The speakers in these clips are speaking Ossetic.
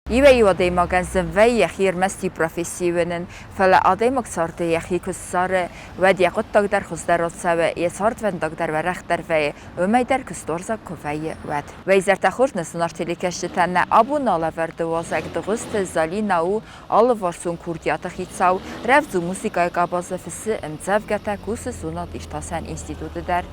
Иуӕй-иу адӕймагӕн зын вӕййы йӕхи ӕрмӕст иу професси уынын, фӕлӕ адӕймаг царды йӕхи куы ссары, уӕд йӕ хъуыддаг дӕр хуыздӕр ацӕуы, йӕ цардвӕндаг дӕр уӕрӕхдӕр вӕййы, уымӕй дӕр куыстуарзаг куы вӕййы, уӕд. Уӕ хорз нӕ сынаргъ телекӕсджытӕ нӕ абон алӕвӕрды уазӕг Дыгъуызты Залинӕ у алыварсон курдиаты хицау, рӕвдз у музыкӕйы къабазы фыссы ӕмдзӕвгӕтӕ, кусы зонад-иртасӕн институты дӕр.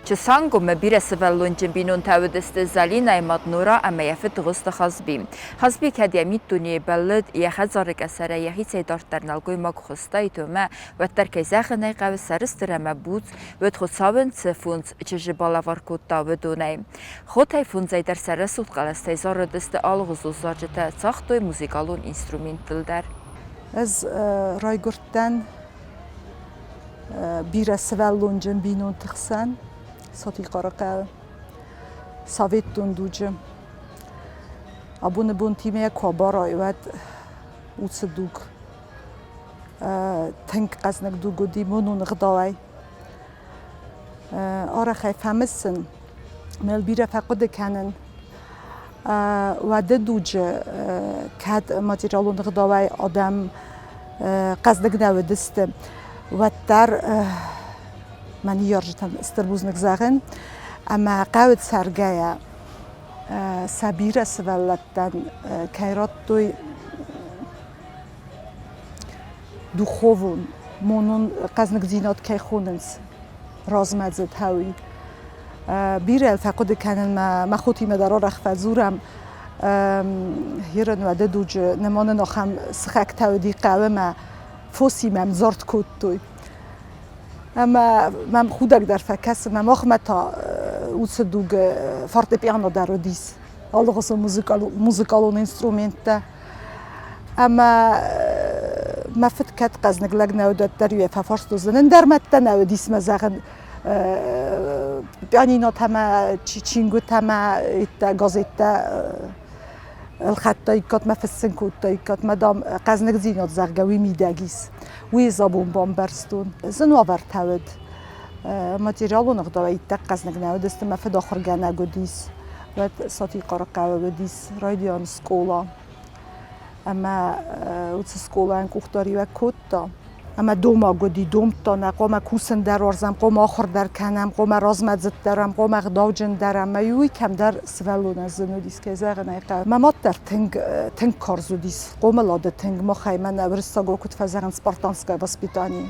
Чысангоммӕ бирӕ сывӕллонджын бинонтӕ уыдысты Зӕлинӕйы мад Нора ӕмӕ йӕ фыд Дыгъуызты Хазби. Хазби кӕд йӕ миддунейы бӕллыд, йӕ хӕдзары къӕсӕрӕй йӕхицӕй дарддӕр нӕлгоймаг хуыстаид, уымӕ, уӕддӕр, кӕй зӕгъын ӕй хъӕуы, сӕрыстыр ӕмӕ буц уыд Хуыцауӕн цы фондз чызджы балӕвар кодта, уыдонӕй. Хотӕй фондзӕй дӕр сӕ рӕсугъд хъӕлӕстӕй зарыдысты алыгъуызон зарджытӕ, цагътой музыкалон инструменттыл дӕр. Ӕз райгуырдтӕн бирӕ сывӕллонджын бинонты хсӕн Сатихъары хъӕуы Советон дуджы. Абоны бонтимӕ куы абарай, уӕд уыцы дуг тынг хъӕзныг дуг уыди монон ӕгъдауӕй. Арӕхӕй фӕмысын, мӕ бирӕ фӕхъуыды кӕнын. Уӕды дуджы кӕд материалон ӕгъдауӕй адӕм хъӕздыг нӕ уыдысты, уӕддӕр мӕ ныййарджытӕн стыр бузныг зӕгъын ӕмӕ хъӕуы цӕргӕйӕ сӕ бирӕ сывӕллӕттӕн кӕй радтой духовон, монон хъӕзныгдзинад кӕй хонынц размӕдзыд хауй. Бирӕ фӕхъуыды кӕнын мӕ хотимӕ дӕр арӕх фӕдзурӕм. Ерын уӕды дуджы нымонын ахӕм сыхӕгтӕ уыди хъӕуы мӕ фосимӕ ӕмдзард кодтой. Ӕмӕ мӕм худӕг дӕр фӕкӕсы, мӕ махмӕ та уыцы дугы фортепиано дӕр уыдис, алыгъуызон музыкалон инструменттӕ. Ӕмӕ мӕ фыд кӕд хъӕзныг лӕг нӕ уыд, уӕддӕр йӕ фӕфарст уыдзӕн. Ӕндӕр мӕдтӕ нӕ уыдис мӕ зӕгъын пианинотӕ мӕ чингуытӕ мӕ газеттӕ ӕлхӕдтаиккат мӕ фыссын кодтаиккат мӕ дам хъӕзныгдзинад зӕгъгӕ уый мидӕг ис. Уый ӕз абон бамбӕрстон. Зын уавӕртӕ уыд. Материалон ӕгъдауӕй иттӕг хъӕзныг нӕ уыдысты, мӕ фыд ахуыргӕнӕг уыдис. Уӕд Сатихъары хъӕуы уыдис райдиан скъола. Ӕмӕ уыцы скъолайӕн къухдариуӕг кодта. Ӕмӕ домаг уыди, домдта нӕ, хъуамӕ кусын дӕр уарзӕм, хъуамӕ ахуыр дӕр кӕнӕм, хъуамӕ размӕдзыд дӕр хъуамӕ ӕгъдауджын дӕр ӕмӕ уый кӕмдӕр сывӕллонӕн зын уыдис, кӕй зӕгъын ӕй хъӕуы. Мӕ мад дӕр тынг, тынг карз уыдис, хъомылады тынг, махӕй мӕнӕ уырыссагау куыд фӕзӕгъынц, спартанское воспитание.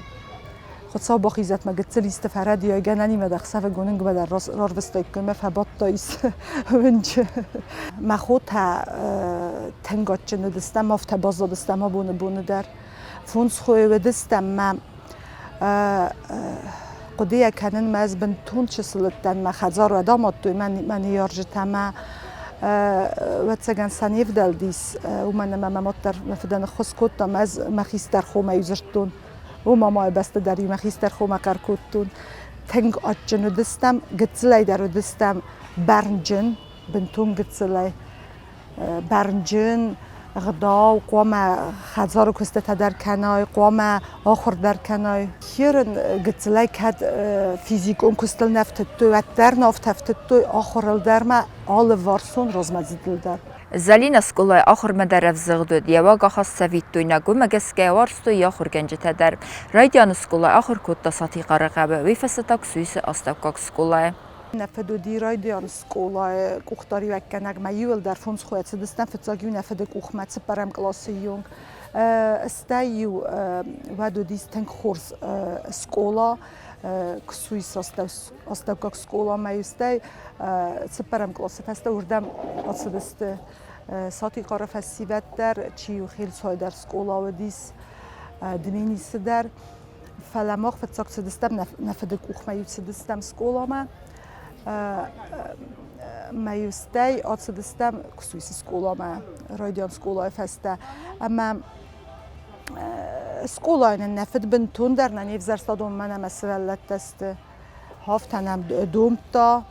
Хуыцау бахизӕд мӕ гыццыл исты фӕрӕдийай, гӕнӕнимӕ дӕ ӕхсӕвыгон уынгмӕ дӕр рарвыстаиккой мӕ фӕбадтаис уынджы. Мӕ хотӕ тынг адджын уыдыстӕм, афтӕ баззадыстӕм абоны боны дӕр. Фондз хойы уыдыстӕм мӕ хъуыдыйӕ кӕнын мӕ ӕз бынтон чысыл уыдтӕн, мӕ хӕдзар уӕд амадтой мӕ ныййарджытӕ мӕ ӕвӕццӕгӕн сӕ не вдӕлдис, уымӕн ӕмӕ мӕ мад дӕр мӕ фыдӕн ӕххуыс кодта, ӕмӕ ӕз мӕ хистӕр хомӕ дзырдтон. О, мамайы бӕсты дӕр-иу мӕ хистӕр хомӕ хъӕр кодтон. Тынг адджын уыдыстӕм, гыццылӕй дӕр уыдыстӕм бӕрнджын, бынтон гыццылӕй. Бӕрнджын, ӕгъдау, хъуамӕ хӕдзары куыстытӕ дӕр кӕнай, хъуамӕ ахуыр дӕр кӕнай. Херын гыццылӕй кӕд физикон куыстыл нӕ фтыдтой, уӕддӕр нӕ ӕфтыдтой ахуырыл дӕр ма алыварсон размӕдзыдыл дӕр. Зӕлинӕ скъолайы ахуырмӕ дӕр ӕвзыгъд уыд, йӕ уагахаст цӕвиттойнаг, уымӕ гӕсгӕ уарзтой йӕ ахуыргӕнджытӕ дӕр. Райдианы скъолайы ахуыр кодта Сатихъары хъӕуы, уый фӕстӕ та Ксуисы астӕуккаг скъолайы. Нӕ фыд уыди райдиан скъолайы къухдариуӕггӕнӕг, мӕ иуылдӕр фондз хойӕ цыдыстӕм фыццаг-иу нӕ фыды къухмӕ цыппӕрӕм къласы онг. Стӕй-иу уӕд уыдис тынг хорз скъола, Ксуисы астӕуккаг скъоламӕ-иу стӕй цыппӕрӕм къласы фӕстӕ уырдӕм ацыдысты Сатихъары фӕсивӕд дӕр, чи-иу Хелцуайы дӕр скъола уыдис, Дменисы дӕр. Фӕлӕ мах фыццаг цыдыстӕм нӕ фыды къухмӕ-иу цыдыстӕм скъоламӕ. Мӕ-иу стӕй ацыдыстӕм Ксуисы скъоламӕ, райдиан скъолайы фӕстӕ. Ӕмӕ. Скъолайы нын нӕ фыд бынтондӕр нӕ не взӕрста донмӕ ӕмӕ сывӕллӕттӕ сты. Афтӕ нӕм домдта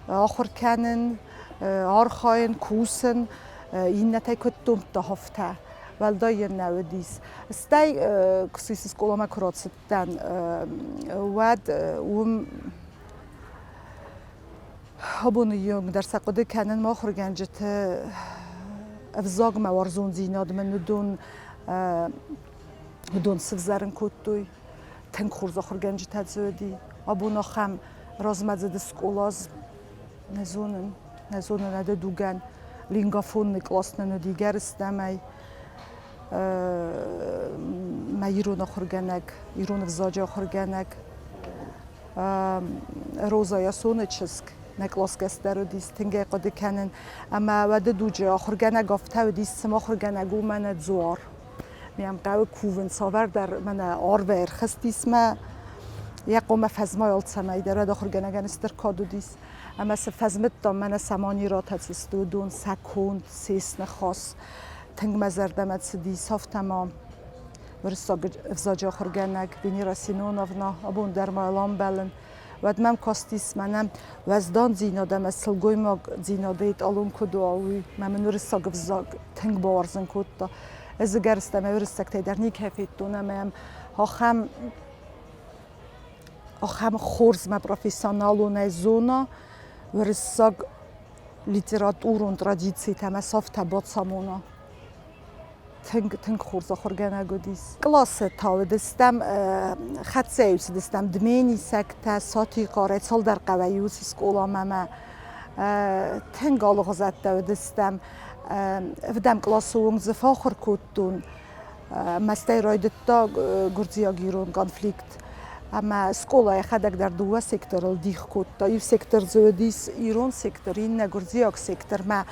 ахуыр кӕнын, архайын, кусын. Иннӕтӕй куыд домдта афтӕ, уӕлдай йын нӕ уыдис. Стӕй куы скъоламӕ куы рацыдтӕн, уӕд уым абоны онг дӕр сӕ хъуыды кӕнын мӕ ахуыргӕнджыты ӕвзагмӕ уарзондзинад мын уыдон сывзӕрын кодтой. Тынг хорз ахуыргӕнджытӕ дзы уыди. Абон ахӕм размӕдзыд скъола нӕ зонын, нӕ зонын ӕдӕ дугӕн. Лингафонный кълас нын уыди гӕрыстӕмӕй. Мӕ ирон ахуыргӕнӕг, ирон ӕвзаджы ахуыргӕнӕг Роза Ясоны чызг нӕ къласгӕс дӕр уыдис, тынг ӕй хъуыды кӕнын. Ӕмӕ уӕды дуджы ахуыргӕнӕг афтӕ уыдис, цыма ахуыргӕнӕг у мӕнӕ дзуар. Мӕм хъӕуы кувын, цавӕрдӕр мӕнӕ арвӕй ӕрхызтис мӕ йӕ хъуамӕ фӕзмай алцӕмӕй дӕр. Уӕд ахуыргӕнӕгӕн стыр кад уыдис. Ӕмӕ цы фӕзмыдтам, мӕнӕ саманиратӕ цы сты, уыдон, сӕ конд, се сныхас тынг мӕ зӕрдӕмӕ цыдис. Афтӕ ма уырыссаг ӕвзаджы ахуыргӕнӕг Венера Семеновна, абон дӕр ма йыл амбӕлын. Уӕд мӕм кастис мӕнӕ уӕздандзинад ӕмӕ сылгоймагдзинады эталон куыд уа, уый. Мӕ мын уырыссаг ӕвзаг тынг бауарзын кодта. Ӕз ӕгӕрыстӕмӕй уырыссӕгтӕй дӕр никӕй федтон ӕмӕ йӕм ахӕм ахӕм хорз мӕ профессионалонӕй зона уырыссаг литературон традицитӕ ӕмӕ сӕфтӕ бацамона. Тынг, тынг хорз ахуыргӕнӕг уыдис. Къласы та уыдыстӕм, хӕццӕ-иу цыдыстӕм дменисӕгтӕ, Сатихъарӕй цалдӕр хъӕуӕй уыцы скъоламӕ ӕмӕ тынг алыгъуызӕттӕ уыдыстӕм. Ӕвдӕм къласы онг дзы фӕахуыр кодтон. Мӕстӕй райдыдта гуырдзиаг-ирон конфликт. Ӕмӕ скъола йӕхӕдӕг дӕр дыууӕ секторыл дих кодта. Иу сектор дзы уыдис ирон сектор, иннӕ гуырдзиаг сектормӕ.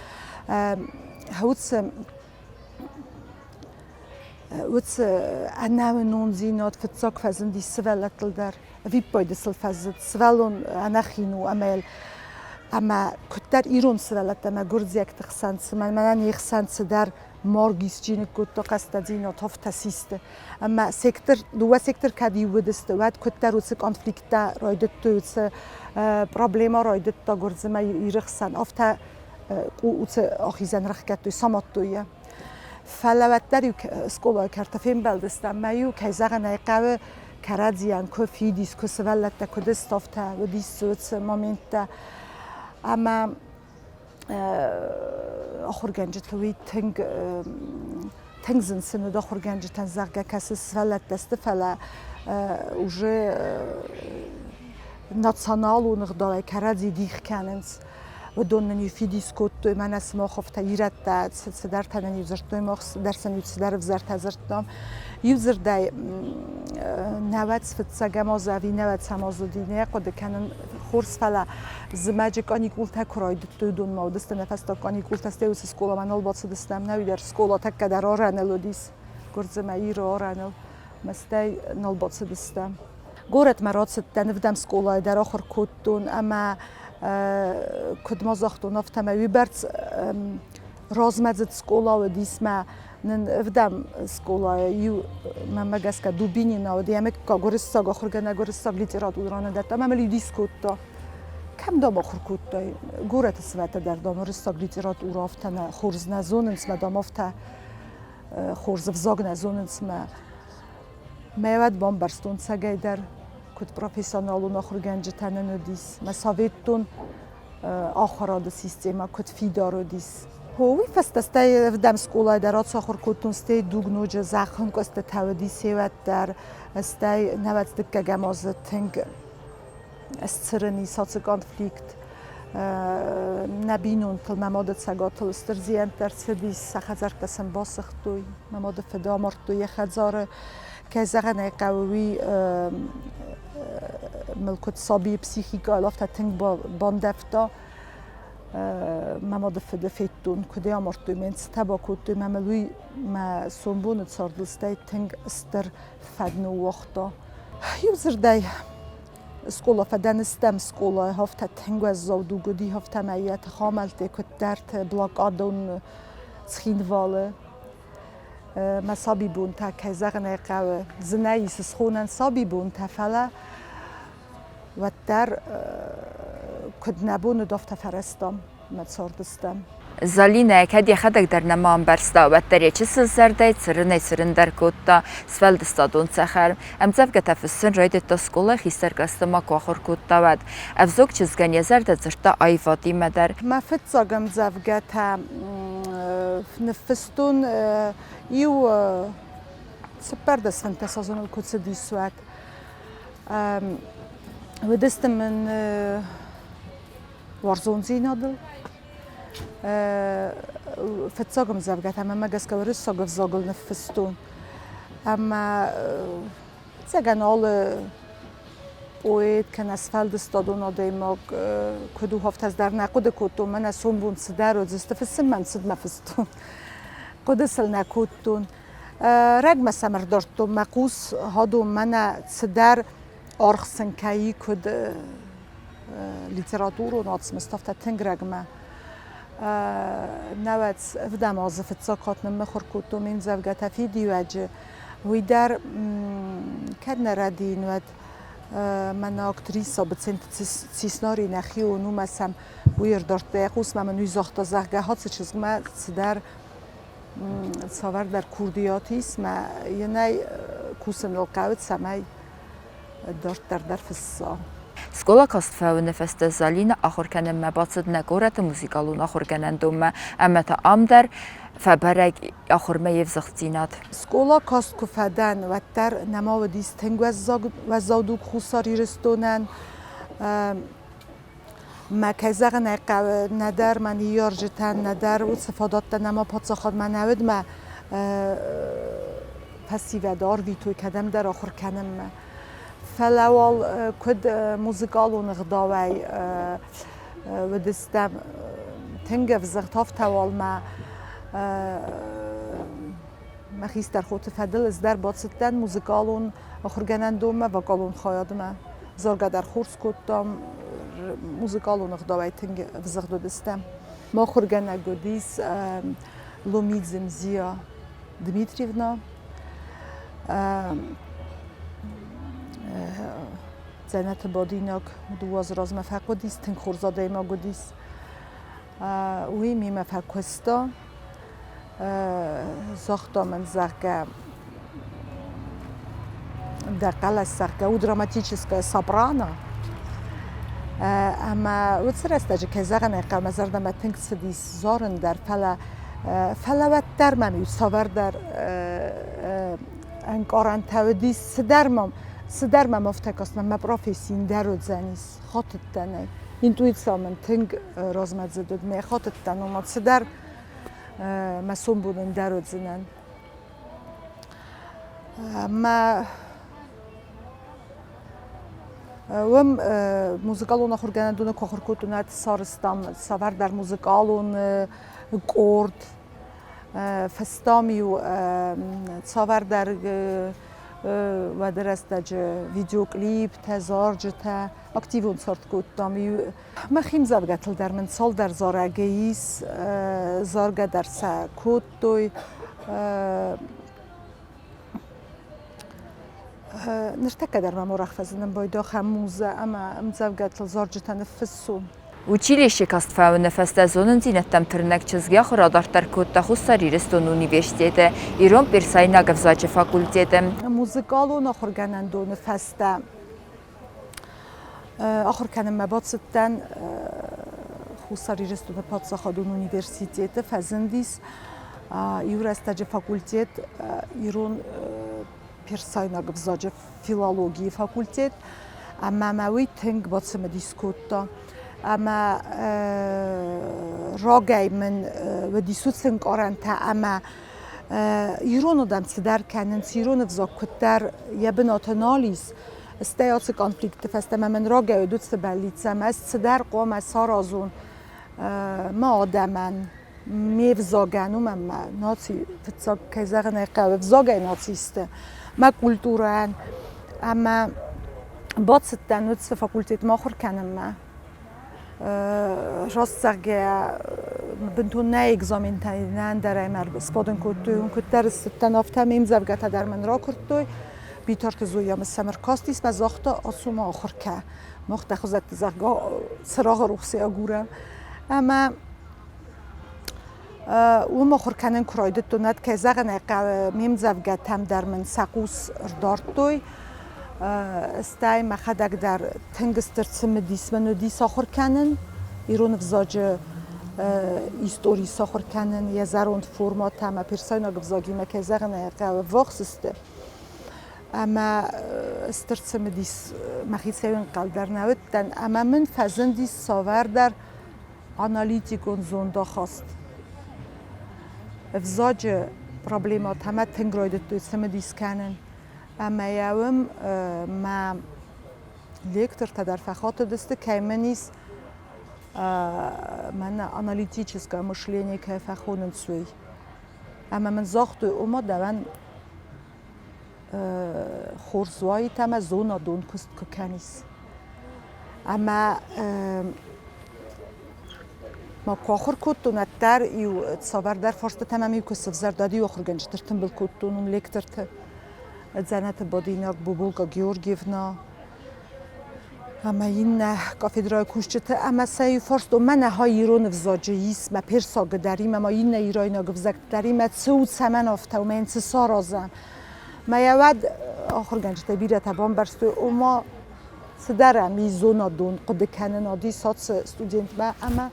Уыцы уыцы ӕнӕуынондзинад фыццаг фӕзындис сывӕллӕттыл дӕр. Ӕвиппайды сыл фӕзынд. Сывӕллон ӕнӕхин у ӕмӕ йыл ӕмӕ куыддӕр ирон сывӕллӕттӕ ӕмӕ гуырдзиӕгты хсӕн, цыма мӕнӕ не хсӕн цыдӕр марг исчи ныккодта, хъӕстӕдзинад афтӕ систы. Ӕмӕ сектор, дыууӕ сектор кӕд иу уыдысты, уӕд куыддӕр уыцы конфликттӕ райдыдтой, уыцы проблемӕ райдыдта гуырдзымӕ Иры хсӕн, афтӕ уыцы ахизӕн рахгӕдтой, самадтой йӕ. Фӕлӕ уӕддӕр-иу скъолайы кӕрты фембӕлдыстӕм, мӕ-иу, кӕй зӕгъын ӕй хъӕуы, кӕрӕдзийӕн куы фидис, куы сывӕллӕттӕ куыд ставтӕ, уыдис уыцы моменттӕ. Ӕмӕ ахуыргӕнджыты уый тынг тынг зын сын уыд ахуыргӕнджытӕн, зӕгъгӕ, кӕцы сывӕллӕттӕ сты, фӕлӕ уже националон ӕгъдауӕй кӕрӕдзи дих кӕнынц. Уыдон нын-иу фидис кодтой, мӕнӕ сымах афтӕ ирӕттӕ, цыдӕртӕ нын-иу дзырдтой, мах дӕр сын-иу цыдӕр ӕвзӕртӕ дзырдтам. Иу дзырдӕй, нӕуӕдз фыццӕгӕм аз ӕви нӕуӕдзӕм аз уыди, нӕ хъуыды кӕнын хорз, фӕлӕ зымӕджы каникултӕ куы райдыдтой, уыдонмӕ уыдысты нӕ фӕстаг каникултӕ, стӕй уыцы скъоламӕ нал бацыдыстӕм, нӕ уый дӕр скъола тӕккӕ дӕр арӕныл уыдис, Гуырдзымӕ Иры арӕныл, ӕмӕ стӕй нал бацыдыстӕм. Горӕтмӕ рацыдтӕн, ӕвдӕм скъолайы дӕр ахуыр кодтон ӕмӕ куыд ма загътон, афтӕмӕй уыйбӕрц размӕдзыд скъола уыдис мӕ нын ӕвдӕм скъолайы иу мӕнмӕ гӕсгӕ Дубинина уыди, ӕмӕ уырыссаг ахуыргӕнӕг уырыссаг литературӕ нын дӕтта ӕмӕ мыл иу дис кодта. Кӕм дам ахуыр кодтай? Горӕты сывӕллӕттӕ дӕр дам уырыссаг литературӕ афтӕ нӕ хорз нӕ зонынц мӕ дам афтӕ хорз ӕвзаг нӕ зонынц мӕ Мӕ уӕд бамбӕрстон цӕгӕйдӕр, куыд профессионалон ахуыргӕнджытӕ нын уыдис, мӕ советон ахуырады системӕ куыд фидар уыдис. Уый фӕстӕ стӕй ӕвдӕм скъолайы дӕр ацахуыр кодтон, стӕй дуг ноджы зӕххын къуыстытӕ уыдис уӕд дӕр, стӕй нӕуӕдз дыккӕгӕм азы тынг сцырын ис ацы конфликт. Нӕ бинонтыл, мӕ мады цӕгатыл стыр зиӕнттӕ ӕрцыдис, сӕ хӕдзӕрттӕ сын басыгътой, мӕ мады фыды амардтой йӕ хӕдзары. Кӕй зӕгъын ӕй хъӕуы, уый мыл куыд сабийы психикӕйыл, афтӕ тынг бандӕвта. Мӕ мады фыды федтон, куыд ӕй амардтой, ме цытӕ бакодтой, мӕ мыл уый мӕ сомбоны цардыл стӕй тынг стыр фӕд ныууагъта. Иу дзырдӕй, скъола фӕдӕн стӕм скъолайы афтӕ тынг уӕззау дуг уыди, афтӕмӕй йӕ тыхамӕлттӕй куыддӕрты блокадон Цхинвалы. Мӕ сабибонтӕ, кӕй зӕгъын ӕй хъӕуы, зынӕй ис схонӕн сабибонтӕ, фӕлӕ уӕддӕр куыд нӕ бон уыд, афтӕ фӕрӕзтам мӕ цардыстӕм. Зӕлинӕ кӕд йӕхӕдӕг дӕр нӕма ӕмбӕрста, уӕддӕр йӕ чысыл зӕрдӕйы цырынӕй-цырындӕр кодта сфӕлдыстадон цӕхӕр. Ӕмдзӕвгӕтӕ фыссын райдыдта скъолайы хистӕр кълӕсты ма куы ахуыр кодта, уӕд. Ӕвзонг чызгӕн йӕ зӕрдӕ дзырдта аивадимӕ дӕр. Мӕ фыццаг ӕмдзӕвгӕтӕ ныффыстон иу 14 азоныл куы цыдис, уӕд. Уыдысты мын уарзондзинадыл. Фыццаг ӕмдзӕвгӕтӕ мӕмӕ гӕсгӕ уырыссаг ӕвзагыл ныффыстон. Ӕмӕ ӕцӕгӕн алы поэт кӕнӕ сфӕлдыстадон адӕймаг куыд у, афтӕ ӕз дӕр нӕ хъуыды кодтон, мӕнӕ сомбон цыдӕр уыдзысты, фыссын мӕм цыд мӕ фыстон. Хъуыды сыл нӕ кодтон. Рӕгмӕ сӕм ӕрдардтон мӕ хъус, хадон мӕнӕ цыдӕр аргъ сын кӕй куыд литературон уацмыс, афтӕ тынг рӕгмӕ. Науӕд ӕвдӕм азы фыццаг хатт ныммыхуыр кодтон ме мдзӕвгӕтӕ Фидиуӕджы. Уый дӕр кӕд нӕ рӕдийын, уӕд мӕнӕ актриса Быценты Циснари нӕхион у, мӕ сӕм уый ӕрдардта йӕ хъусмӕ мын уый загъта, зӕгъгӕ, ацы чызгмӕ цыдӕр цавӕрдӕр курдиат ис, мӕ йын ӕй кусыныл хъӕуы, цӕмӕй дарддӕр дӕр фысса. Скъола каст фӕуыны фӕстӕ Залинӕ ахуыр кӕнынмӕ бацыд нӕ горӕты музыкалон ахуыргӕнӕндонмӕ ӕмӕ та ам дӕр фӕбӕрӕг ахуырмӕ йе взыгъддзинад. Скъола каст куы фӕдӕн, уӕддӕр нӕма уыдис тынг уӕззау дуг Хуссар Ирыстонӕн. Мӕ кӕй зӕгъын ӕй хъӕуы, нӕдӕр мӕ ныййарджытӕн, нӕдӕр уыцы фадӕттӕ нӕма паддзахадмӕ нӕ уыд мӕ фӕсивӕд арвитой кӕдӕмдӕр ахуыр кӕнынмӕ. Фӕлӕ уал куыд музыкалон ӕгъдауӕй уыдыстӕм тынг ӕвзыгъд, афтӕ уал мӕ мӕ хистӕр хоты фӕдыл ӕз дӕр бацыдтӕн музыкалон ахуыргӕнӕндонмӕ, вокалон хайадмӕ. Заргӕ дӕр хорз кодтам, музыкалон ӕгъдауӕй тынг ӕвзыгъд уыдыстӕм. Мӕ ахуыргӕнӕг уыдис Ломидзе Мзия Дмитриевна. Дзӕнӕты бадинаг дыууӕ азы размӕ фӕхъуыдис, тынг хорз адӕймаг уыдис. Уый мемӕ фӕкуыста. Загъта мын, зӕгъгӕ, дӕ хъӕлӕс, зӕгъгӕ, у драматическая сопрано. Ӕмӕ уыцы рӕстӕджы, кӕй зӕгъын ӕй хъӕуы, мӕ зӕрдӕмӕ тынг цыдис зарын дӕр, фӕлӕ фӕлӕ уӕддӕр мӕм иу цавӕрдӕр ӕнкъарӕнтӕ уыдис, цыдӕр мӕм цыдӕр мӕм афтӕ каст, мӕ професси ӕндӕр уыдзӕнис, хатыдтӕн ӕй. Интуиция мын тынг размӕдзыд уыд, мӕ хатыдтӕн, ома цыдӕр мӕ сомбон ӕндӕр уыдзынӕн. Мӕ уым музыкалон ахуыргӕнӕндоны куы ахуыр кодтон, уӕд сарӕзтам цавӕрдӕр музыкалон къорд. Фыстам-иу цавӕрдӕр уӕды рӕстӕджы видеоклиптӕ, зарджытӕ. Активон цард кодтам. Мӕхи мдзӕвгӕтыл дӕр мын цалдӕр зарӕгы ис, заргӕ дӕр сӕ кодтой. Ныртӕккӕ дӕр мӕм арӕх фӕзыны байдахӕм музӕ ӕмӕ ӕмдзӕвгӕтыл зарджытӕ ныффыссон. Училище каст фӕуыны фӕстӕ зонындзинӕдтӕм тырнӕг чызг йӕ ахуыр адарддӕр кодта Хуссар Ирыстоны университеты ирон-персайнаг ӕвзаджы факультеты. Музыкалон ахуыргӕнӕндоны фӕстӕ ахуыр кӕнынмӕ бацыдтӕн Хуссар Ирыстоны паддзахадон университеты, фӕзындис иу рӕстӕджы факультет ирон персайнаг ӕвзаджы филологийы факультет, ӕмӕ мӕ уый тынг бацымыдис кодта. Ӕмӕ рагӕй мын уыдис уыцы ӕнкъарӕнтӕ ӕмӕ ирон адӕм цыдӕр кӕнынц, ирон ӕвзаг куыддӕр йӕ бынаты нал ис, стӕй ацы конфликты фӕстӕмӕ мын рагӕй уыд уыцы бӕллиц, ӕмӕ ӕз цыдӕр хъуамӕ саразон мӕ адӕмӕн, ме взагӕн, уымӕн мӕ наци фыццаг, кӕй зӕгъын ӕй хъӕуы, ӕвзагӕй наци сты, мӕ культурӕйӕн. Ӕмӕ бацыдтӕн уыцы факультетмӕ ахуыр кӕнынмӕ. Раст зӕгъгӕйӕ, Бынтон нӕ экзаментӕ нӕ ӕндӕрӕй мӕ сбадын кодтой, уым куыддӕр ссыдтӕн, афтӕ ме мдзӕвгӕтӕ дӕр мын ракуырдтой. Битарты Зоя мын сӕм ӕркастис мӕ загъта, ацу ма ахуыр кӕ. Мах дӕ хуызӕтты, зӕгъгӕ, цырагъы рухсӕй агурӕм. Ӕмӕ уым ахуыр кӕнын куы райдыдтон, уӕд, кӕй зӕгъын ӕй хъӕуы, ме мдзӕвгӕтӕм дӕр мын сӕ хъус ӕрдардтой. Стӕй мӕхӕдӕг дӕр тынг стыр цымыдис мын уыдис ахуыр кӕнын, ирон ӕвзаджы истори сахуыр кӕнын, йӕ зӕронд формӕтӕ ӕмӕ персайнаг ӕвзагимӕ, кӕй зӕгъын ӕй хъӕуы, ӕввахс сты. Ӕмӕ стыр цымыдис мӕхицӕй ӕнхъӕл дӕр нӕ уыдтӕн ӕмӕ мын фӕзындис цавӕрдӕр аналитикон зондахаст. Ӕвзаджы проблемӕтӕ мӕ тынг райдыдтой цымыдис кӕнын. Ӕмӕ йӕ уым мӕ лектортӕ дӕр фӕхатыдысты, кӕй мын ис мӕнӕ аналитическое мышление кӕй фӕхонынц, уый. Ӕмӕ мын загътой, ома дӕуӕн хорз уаид ӕмӕ зонадон куыст куы кӕнис. Ӕмӕ ма куы ахуыр кодтон, уӕддӕр иу цавӕрдӕр фарстатӕ мӕм-иу куы сывзӕрд, уӕд-иу ахуыргӕнджыты ртымбыл кодтон уым лекторты. Дзӕнӕты бадинаг Бубулка Георгиевна ӕмӕ иннӕ кафедрӕйы кусджыты ӕмӕ сӕ иу фарстон, мӕнӕ хай ирон ӕвзаджы ис, мӕ персагы дӕр и, мӕ ма иннӕ ирайнаг ӕвзӕгты дӕр и, мӕ цы у, цӕмӕн афтӕ у, мӕ йын цы саразӕм. Мӕ йӕ уӕд ахуыргӕнджытӕ бирӕтӕ бамбӕрстой, ома цыдӕр ӕм и зонадон хъуыдыкӕнынад ис ацы студентмӕ ӕмӕ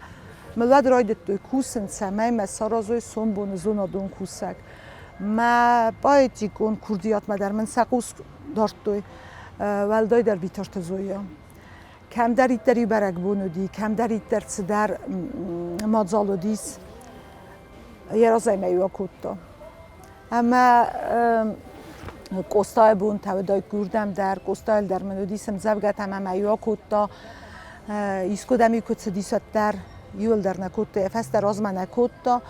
мыл уӕд райдыдтой кусын, цӕмӕй мӕ саразой сомбоны зонадон кусӕг. Мӕ поэтикон курдиатмӕ дӕр мын сӕ хъус дардтой, уӕлдайдӕр Битарты Зоя. Кӕмдӕриддӕр-иу бӕрӕгбон уыди, кӕмдӕриддӕр цыдӕр мадзал уыдис, йӕ разӕй мӕ-иу акодта. Ӕмӕ Къостайы бонтӕ уыдаиккой уырдӕм дӕр, Къостайыл дӕр мын уыдис ӕмдзӕвгӕтӕ ӕмӕ мӕ-иу акодта. Искуыдӕм-иу куы цыдис, уӕддӕр иуыл дӕр нӕ кодта, йӕ фӕстӕ размӕ нӕ кодта.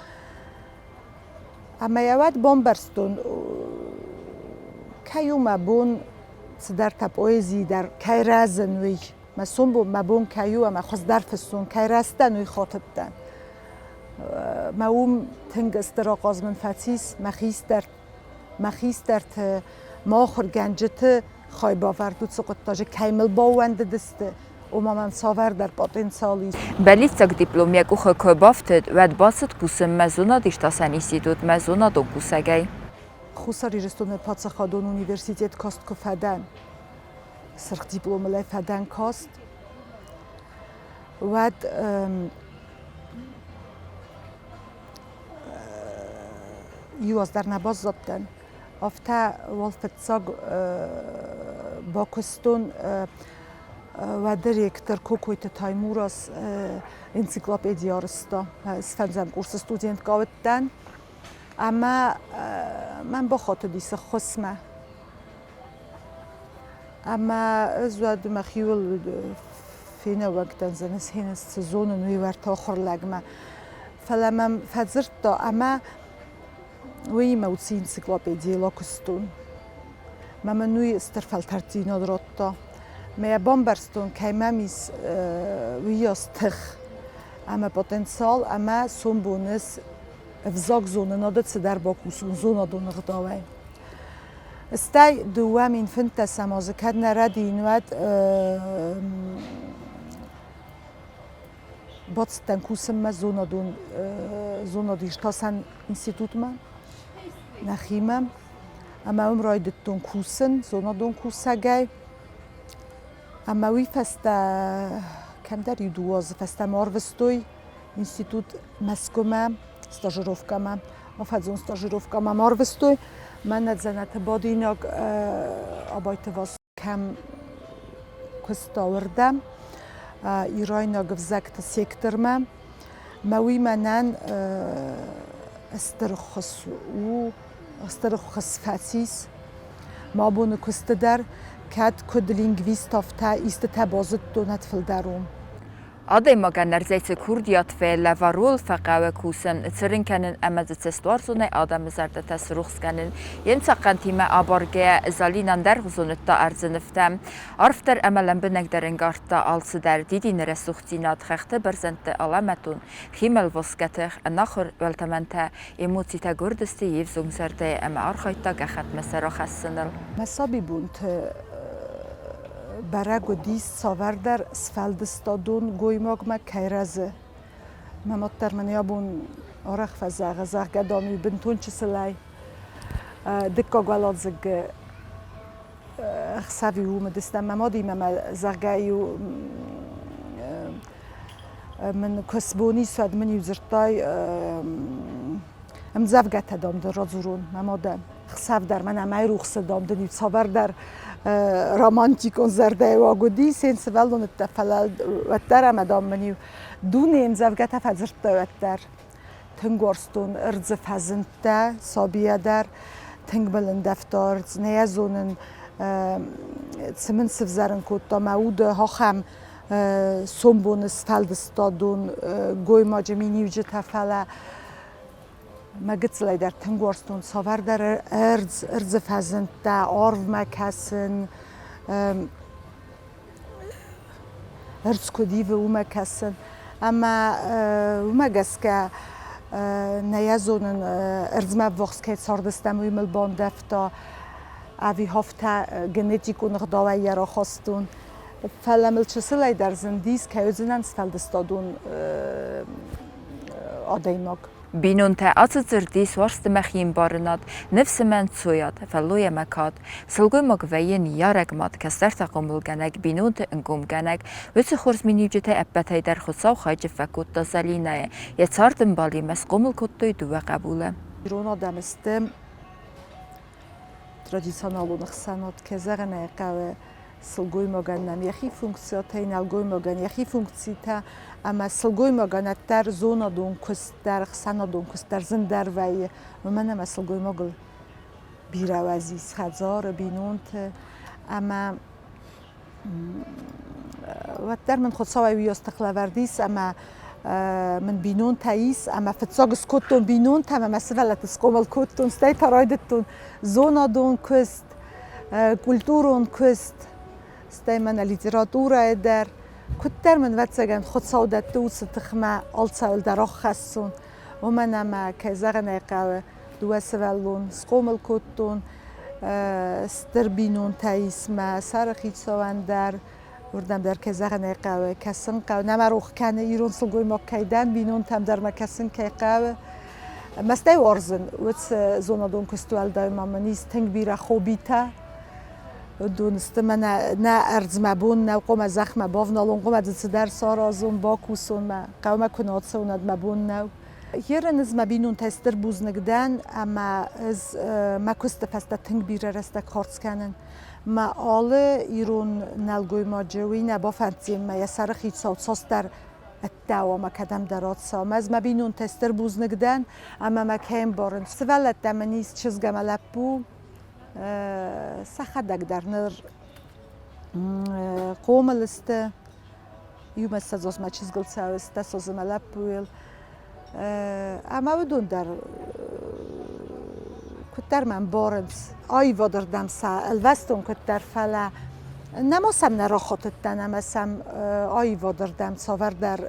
Ӕмӕ йӕ уӕд бамбӕрстон, кӕй у мӕ бон цыдӕртӕ поэзийы дӕр кӕй рӕзын, уый. Мӕ сомбон мӕ бон кӕй у ӕмӕ хуыздӕр фыссон, кӕй рӕзтӕн, уый хатыдтӕн. Мӕ уым тынг стыр ахъаз мын фӕцис мӕ хистӕр, мӕ хистӕрты, мӕ ахуыргӕнджыты хайбавӕрд уыцы хъуыддаджы, кӕй мыл баууӕндыдысты, ома мӕм цавӕрдӕр потенциал ис. Бӕллиццаг диплом йӕ къухы куы бафтыд, уӕд бацыд кусынмӕ зонад-иртасӕн институтмӕ зонадон кусӕгӕй. Хуссар Ирыстоны паддзахадон университет каст куы фӕдӕн, сырх дипломыл ӕй фӕдӕн каст, уӕд иу аз дӕр нӕ баззадтӕн. Афтӕ уал фыццаг бакуыстон уӕды ректор Кокойты Таймураз энциклопеди арӕзта. Фӕндзӕм курсы студенткӕ уыдтӕн ӕмӕ мӕм бахатыдис ӕххуысмӕ. Ӕмӕ ӕз уӕд мӕхиуыл фенӕуӕгтӕн зӕнӕс цы зонын, уый уӕртӕ ахуыр лӕгмӕ. Фӕлӕ мӕм фӕдзырдта ӕмӕ уыимӕ уыцы энциклопедийыл акуыстон. Мӕ мын уый стыр фӕлтӕрддзинад радта. Мӕ йӕ бамбӕрстон, кӕй мӕм ис уыйас тых ӕмӕ потенциал ӕмӕ сомбоны ӕвзагзонынады цыдӕр бакусон зонадон ӕгъдауӕй. Стӕй 2015 азы кӕд нӕ рӕдийын, уӕд бацыдтӕн кусынмӕ зонадон зонад-иртасӕн институтмӕ нӕхимӕ ӕмӕ уым райдыдтон кусын зонадон кусӕгӕй. Ӕмӕ уый фӕстӕ кӕмдӕр иу дыууӕ азы фӕстӕ мӕ арвыстой институт Мӕскуымӕ стажировкӕмӕ, афӕдзон стажировкӕмӕ мӕ арвыстой. Мӕнӕ дзӕнӕты бадинаг Абайты Васо кӕм куыста, уырдӕм, ирайнаг ӕвзӕгты сектормӕ. Мӕ уый мӕнӕн стыр ӕххуыс у, стыр ӕххуыс фӕцис. Мӕ абоны куысты дӕр кӕд куыд лингвист, афтӕ истытӕ базыдтон, ӕд фылдӕр у. Адӕймагӕн ӕрдзӕй цы курдиат фӕлӕвар у, фӕхъӕуы кусын, цырын кӕнын ӕмӕ дзы цӕстуарзонӕй адӕмы зӕрдӕтӕ срухс кӕнын. Йе мцахъхъӕнтимӕ абаргӕйӕ, Залин ӕндӕргъуызон уыдта ӕрдзы нывтӕ. Арфдӕр ӕмӕ лӕмбынӕгдӕр ӕнкъардта алцыдӕр, дидины рӕсугъддзинад, хӕхты бӕрзӕндты алӕмӕтон, химӕлвасгӕ тых, ӕнахуыр уӕлтӕмӕнтӕ, эмоцитӕ гуырдысты йе взонг зӕрдӕйы ӕмӕ архайдта гӕххӕтмӕ сӕ рахӕссыныл. Мӕ сабибонты бӕрӕг уыдис цавӕрдӕр сфӕлдыстадон гоймагмӕ кӕй рӕзы. Мӕ мад дӕр мын йӕ бон арӕх фӕзӕгъы, зӕгъгӕ, дам-иу бынтон чысылӕй дыккаг уӕладзыг ӕхсӕв-иу уым уыдыстӕм мӕ мадимӕ мӕ, зӕгъгӕ-иу мын куы сбон ис, уӕд мын-иу дзырдтай ӕмдзӕвгӕтӕ, дам, дын радзурон мӕ мадӕн. Хсӕв дӕр мӕнӕ мӕйрухсы, дам, дын иу цавӕрдӕр романтикон зӕрдӕйы уаг уыди, сен сывӕллоныдтӕ, фӕлӕ уӕддӕр ӕмӕ, дам, мын-иу дуне ӕмдзӕвгӕтӕ фӕдзырдта уӕддӕр. Тынг уарзтон ӕрдзы фӕзындтӕ сабийӕ дӕр, тынг мыл ӕндӕвта ӕрдз, нӕ йӕ зонын, цы мын сывзӕрын кодта мӕ уды ахӕм сомбоны сфӕлдыстадон гоймаджы миниуджытӕ, фӕлӕ мӕ гыццылӕй дӕр тынг уарзтон цавӕрдӕр ӕрдз, ӕрдзы фӕзындтӕ, арвмӕ кӕсын, ӕрдз куыд ивы, уымӕ кӕсын. Ӕмӕ уымӕ гӕсгӕ нӕ йӕ зонын, ӕрдзмӕ ӕввахс кӕй цардыстӕм, уый мыл бандӕвта ӕви афтӕ генетикон ӕгъдауӕй йӕ рахастон. Фӕлӕ мыл чысылӕй дӕр зындис, кӕй уыдзынӕн сфӕлдыстадон адӕймаг. Бинонтӕ ацы дзырд ис уарзты мӕ хиӕмбарынад, ныфс ӕмӕ ӕнцойад, фӕллой ӕмӕ кад. Сылгоймаг вӕййы ныййарӕг мад, кӕстӕртӕ хъомылгӕнӕг, бинонты ӕнгомгӕнӕг. Уыцы хорз миниуджытӕй ӕппӕтӕй дӕр Хуыцау хайджын фӕкодта Зӕлинӕйы. Йӕ цардӕмбалимӕ схъомыл кодтой дыууӕ хъӕбулы. Ирон адӕм сты традиционалон ӕхсӕнад, кӕй зӕгъын ӕй хъӕуы, сылгоймагӕн нӕм йӕхи функцитӕ, нӕлгоймагӕн йӕхи функцитӕ, ӕмӕ сылгоймагӕн ӕддӕр зонадон куыст дӕр, ӕхсӕнадон куыст дӕр зындӕр вӕййы, уымӕн ӕмӕ сылгоймагыл бирӕ уӕз ис хӕдзары, бинонты, ӕмӕ уӕддӕр мын Хуыцауӕй уыйас тых лӕвӕрд ис, ӕмӕ мын бинонтӕ ис, ӕмӕ фыццаг скодтон бинонтӕ ӕмӕ мӕ сывӕллӕтты схъомыл кодтон, стӕй та райдыдтон зонадон куыст, культурон куыст, стӕй мӕнӕ литературӕйы дӕр. Куыддӕр мын, ӕвӕццӕгӕн, Хуыцау дӕтты уыцы тыхмӕ алцӕуыл дӕр ӕххӕссон, уымӕн ӕмӕ, кӕй зӕгъын ӕй хъӕуы, дыууӕ сывӕллон схъомыл кодтон, стыр бинонтӕ ис мӕ сӕры хицауӕн дӕр, уырдӕм дӕр, кӕй зӕгъын ӕй хъӕуы, кӕсын хъӕуы. Нӕ мӕ рох кӕны, ирон сылгоймаг кӕй дӕн, бинонтӕм дӕр мӕ кӕсын кӕй хъӕуы. Мӕстӕй уарзын уыцы зонадон куыст уӕлдай ма мын ис тынг бирӕ хоббитӕ. Уыдон сты мӕнӕ нӕ ӕрдзмӕ бон нӕу, хъуамӕ зӕхмӕ бавналон, хъуамӕ дзы цыдӕр саразон, бакусон мӕ хъӕумӕ куы нӕ ацӕуон, уӕд мӕ бон нӕу. Ерын ӕз мӕ бинонтӕй стыр бузныг дӕн ӕмӕ ӕз мӕ куысты фӕстӕ тынг бирӕ рӕстӕг хардз кӕнын. Мӕ алы ирон нӕлгоймаджы уый нӕ бафӕнддзӕн мӕ йӕ сӕры хицау цасдӕр ӕддӕуа мӕ кӕдӕмдӕр ацӕуа. Ӕз мӕ бинонтӕй стыр бузныг дӕн ӕмӕ мӕ кӕй ӕмбарынц. Сывӕллӕттӕ мын ис чызг ӕмӕ лӕппу. Сӕхӕдӕг дӕр ныр хъомыл сты. Иумӕ ссӕдз мӕ чызгыл цӕуы, стӕсоз мӕ лӕппуйыл. Ӕмӕ уыдон дӕр куыддӕр мӕ ӕмбарынц. Аивадырдӕм сӕ ӕлвӕстон куыддӕр, фӕлӕ нӕма сӕм нӕ рахатыдтӕн ӕмӕ сӕм аивадырдӕм цавӕрдӕр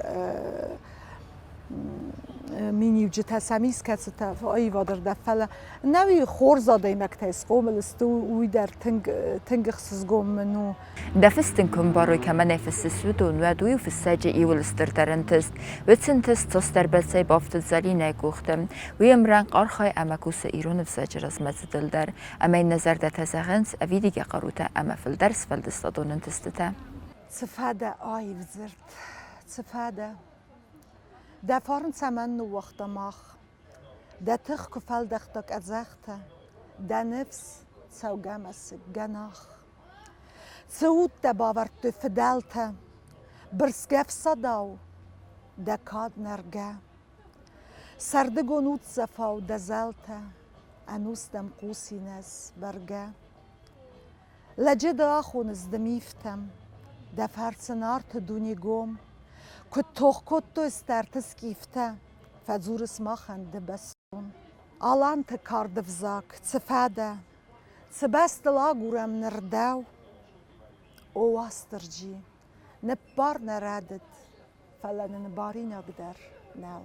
миниуджытӕ сӕм ис, кӕцытӕ аивадырдӕм, фӕлӕ нӕуи хорз адӕймӕгтӕй схъомыл сты, уый дӕр тынг тынг ӕхсызгон мын у. Дӕ фыст дын куы ӕмбарой, кӕмӕн ӕй фыссыс, уыдон, уӕд уый у фыссӕджы иуыл стырдӕр ӕнтыст. Уыцы ӕнтыст цасдӕрбӕрцӕй бафтыд Зӕлинӕйы къухты. Уый ӕмрӕнхъ архайы ӕмӕ кусы ирон ӕвзаджы размӕцыдыл дӕр, ӕмӕ йын нӕ зӕрдӕтӕ зӕгъынц ӕвидигӕ хъарутӕ ӕмӕ фылдӕр сфӕлдыстадон ӕнтыстытӕ. Цы фӕдӕ аив дзырд, цы фӕдӕ? Дӕ фарн цӕмӕн ныууагъта мах? Дӕ тых куы фӕлдӕхта къӕдзӕхтӕ, дӕ ныфс цӕугӕ мӕсыг, гӕнах. Цы удтӕ бавӕрдтой фыдӕлтӕ, бырсгӕ фсадау, дӕ кад нӕргӕ. Сӕрдыгон уддзӕфау дӕ зӕлтӕ, ӕнустӕм хъусин ӕз бӕргӕ. Лӕджы ды ахоныс ды мифтӕм, дӕ фӕрцы Нарты дуне гом. Куыд тох кодтой стӕрты скъифтӕ, фӕдзурыс махӕн ды бӕстон. Аланты карды взаг, цы фӕдӕ, цы бӕстыл агурӕм ныр дӕу? О Уастырджи, ныббар нӕ рӕдыд, фӕлӕ нын баринаг дӕр нӕу.